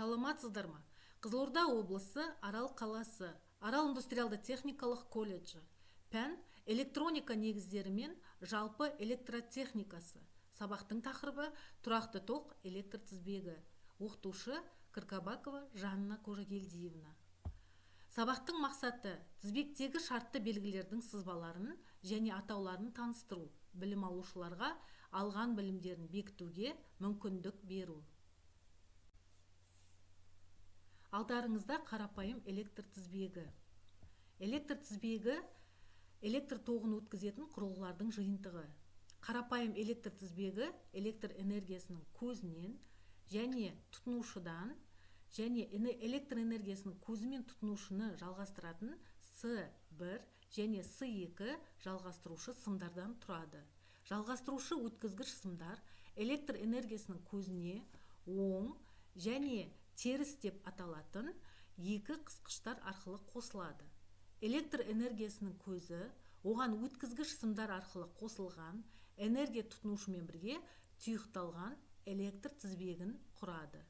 Саламатсыздар ма? Қызылорда облысы, Арал қаласы, Арал индустриалды техникалық колледжі. Пән: электроника негіздері мен жалпы электротехникасы. Сабақтың тақырыбы: тұрақты тоқ электр тізбегі. Оқытушы Кыркабакова Жанна Қожагелдиевна. Сабақтың мақсаты: тізбектегі шартты белгілердің сызбаларын және атауларын таныстыру, білім алушыларға алған білімдерін бекітуге мүмкіндік беру. Алдарыңызда қарапайым электр тізбегі. Электр тізбегі – электр тоғын өткізетін құрылғылардың жиынтығы. Қарапайым электр тізбегі электр энергиясының көзінен және тұтынушыдан және электр энергиясының көзі мен тұтынушыны жалғастыратын С1 және С2 жалғастырушы сымдардан тұрады. Жалғастырушы өткізгіш сымдар электр энергиясының көзіне оң және теріс деп аталатын екі қысқыштар арқылы қосылады. Электр энергиясының көзі оған өткізгіш сымдар арқылы қосылған энергия тұтынушымен бірге тұйықталған электр тізбегін құрады.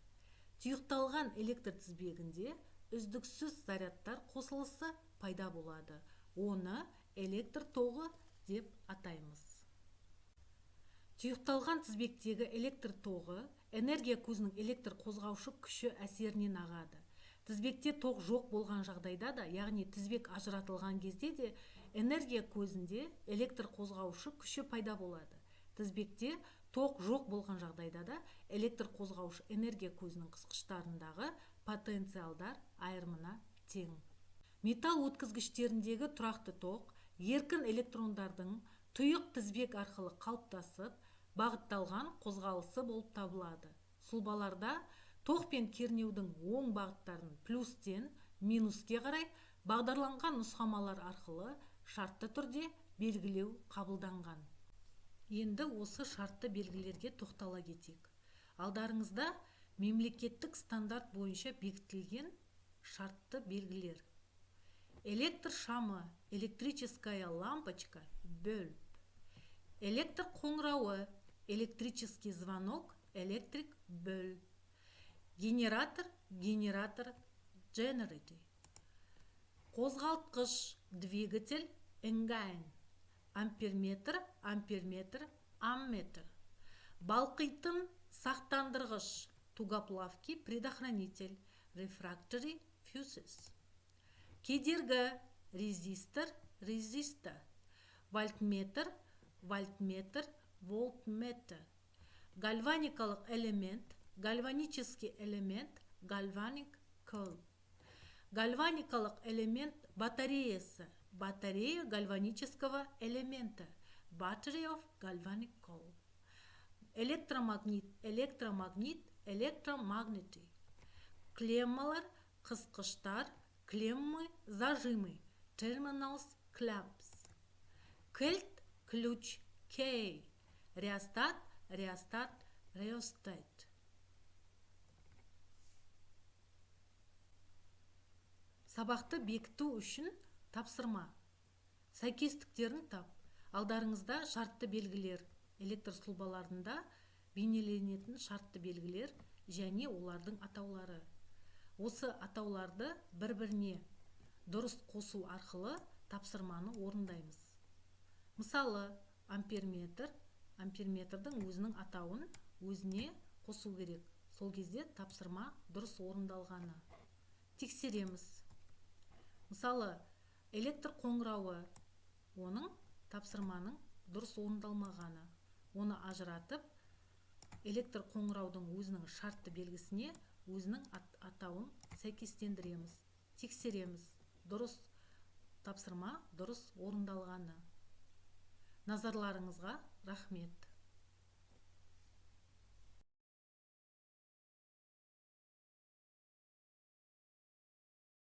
Тұйықталған электр тізбегінде үздіксіз зарядтар қосылысы пайда болады. Оны электр тоғы деп атаймыз. Тұйықталған тізбектегі электр тоғы энергия көзінің электр қозғаушы күші әсерінен ағады. Тізбекте тоқ жоқ болған жағдайда да, яғни тізбек ажыратылған кезде де, энергия көзінде электр қозғаушы күші пайда болады. Тізбекте тоқ жоқ болған жағдайда да электр қозғаушы энергия көзінің қысқыштарындағы потенциалдар айырымына тең. Металл өткізгіштеріндегі тұрақты тоқ еркін электрондардың тұйық тізбек арқылы қалыптасып, бағытталған қозғалысы болып табылады. Сұлбаларда тоқ пен кернеудің оң бағыттарын плюстен минуске қарай бағдарланған нұсқамалар арқылы шартты түрде белгілеу қабылданған. Енді осы шартты белгілерге тоқтала кетейік. Алдарыңызда мемлекеттік стандарт бойынша бекітілген шартты белгілер. Электр шамы, электрическая лампочка, bulb. Электр қоңырауы, электрический звонок, electric bell. Генератор, генератор, generator. Қозғалтқыш, двигатель, engine. Амперметр, амперметр, ammeter. Балқитын сақтандырғыш, тугоплавкий предохранитель, refractory fuses. Кедергі, резистор, resistor. Вольтметр, вольтметр, voltmeter. Гальваникалық элемент, гальванический элемент, galvanic cell. Гальваникалық элемент батареясы, батарея гальванического элемента, battery of galvanic cell. Электромагнит, электромагнит, electromagnet. Клеммалар, қысқыштар, клеммы, зажимы, terminals, clamps. Кілт, ключ, key. Реостат, реостат, rheostat. Сабақты бекіту үшін тапсырма. Сәйкестіктерін тап. Алдарыңызда шартты белгілер, электр сұлбаларында бейнеленетін шартты белгілер және олардың атаулары. Осы атауларды бір-біріне дұрыс қосу арқылы тапсырманы орындаймыз. Мысалы, амперметр, амперметрдің өзінің атауын өзіне қосу керек. Сол кезде тапсырма дұрыс орындалғаны. Тексереміз. Мысалы, электр қоңырауы, оның тапсырманың дұрыс орындалмағаны. Оны ажыратып, электр қоңыраудың өзінің шартты белгісіне өзінің атауын сәйкестендіреміз. Тексереміз. Дұрыс тапсырма дұрыс орындалғаны. Назарларыңызға рахмет.